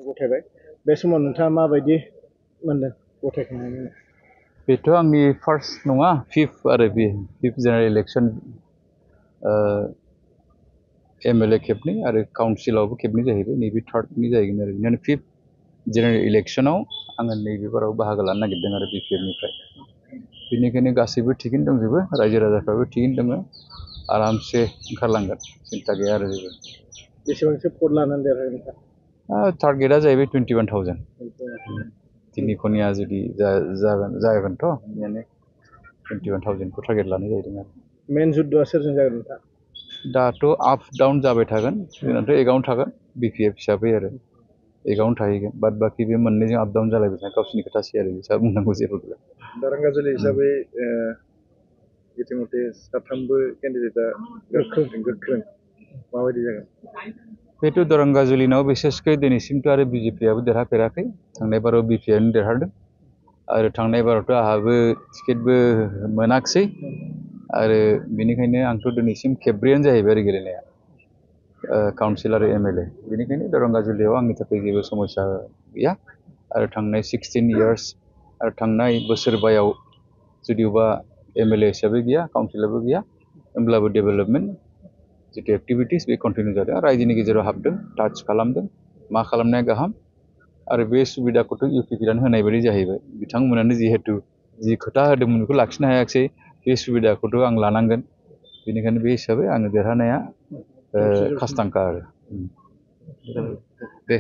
गथायबाय बे समाव नोंथाङा माबायदि मोनदों गथायखांनायनि उनाव? बेथ' आंनि फार्स्ट नङा, फिफ्थ जेनेरेल इलेक्सन एमएलए खेबनै आरो काउन्सिलावबो खेबनै जाहैबाय, नैबे थार्डनि जाहैगोन आरो बेनिखायनो फिफ्थ जेनेरेल इलेक्सनाव आङो नैबे बाराव बाहागो लानो नागिरदों आरो बिपिएफनिफ्राय। बेनिखायनो गासैबो थिगैनो दंजोबो, रायजो राजाफ्राबो थिगैनो दङ, आरामसे ओंखारलांगोन, सिन्था गैया आरो जेबो। बेसेबांसो भट लानानै देरहागोन नोंथां? टार्गेटआ जाहैबाय 21,000। दिनै खनिया जुदि जागोनथ' बेनो 21,000खौ टार्गेट लानाय जाहैदों आरो। मेन जुद्धआ सोरजों जागोन नोंथां? दाथ' आप डाउन जाबाय थागोन, जोंनाथ' एकाउन्ट थागोन बिपिएफ हिसाबै आरो एकाउन्ट थाहैगोन, बाद बाखि बे मोननैजों आप डाउन जालायबाय थानाय गावसिनि खोथासै आरो बिसा बुंनांगौ जेबो गैया। दारांगाजुलि हिसाबै इतिमধ্যे साथामबो केन्डिडेटआ गोख्रों माबायदि जागोन? बेथ' दारांगाजुलिनाव बिसेसकै दिनैसिमथ' आरो बिजेपिआबो देरहाफेराखै, थांनाय बाराव बिपिएफनो देरहादों आरो थांनाय बारावथ' आंहाबो टिकेटबो मोनाखिसै आरो बेनिखायनो आंथ' दिनैसिम खेबब्रैयानो जाहैबाय आरो गेलेनाया काउन्सिलर एमएलए, बेनिखायनो दारांगाजुलियाव आंनि थाखाय जेबो समस्या गैया आरो थांनाय 16 इयार्स आरो थांनाय बोसोरबायाव जुदिबा एमएलए हिसाबै गैया, काउन्सिलरबो गैया, होमब्लाबो डेभेलपमेन्ट जितु एक्टिभिटिस बे कन्टिनिउ जादों, रायजोनि गेजेराव हाबदों, टाच खालामदों, मा खालामनाया गाहाम आरो बे सुबिदाखौथ' इउपिपिआनो होनाय बायदि जाहैबाय। बिथांमोनानो जिहेतु जि खोथा होदोंमोन बेखौ लाखिनो हायाखिसै, बे सुबिदाखौथ' आं लानांगोन, बेनिखायनो बे हिसाबै आङो देरहानाया खासथांखा आरो। दे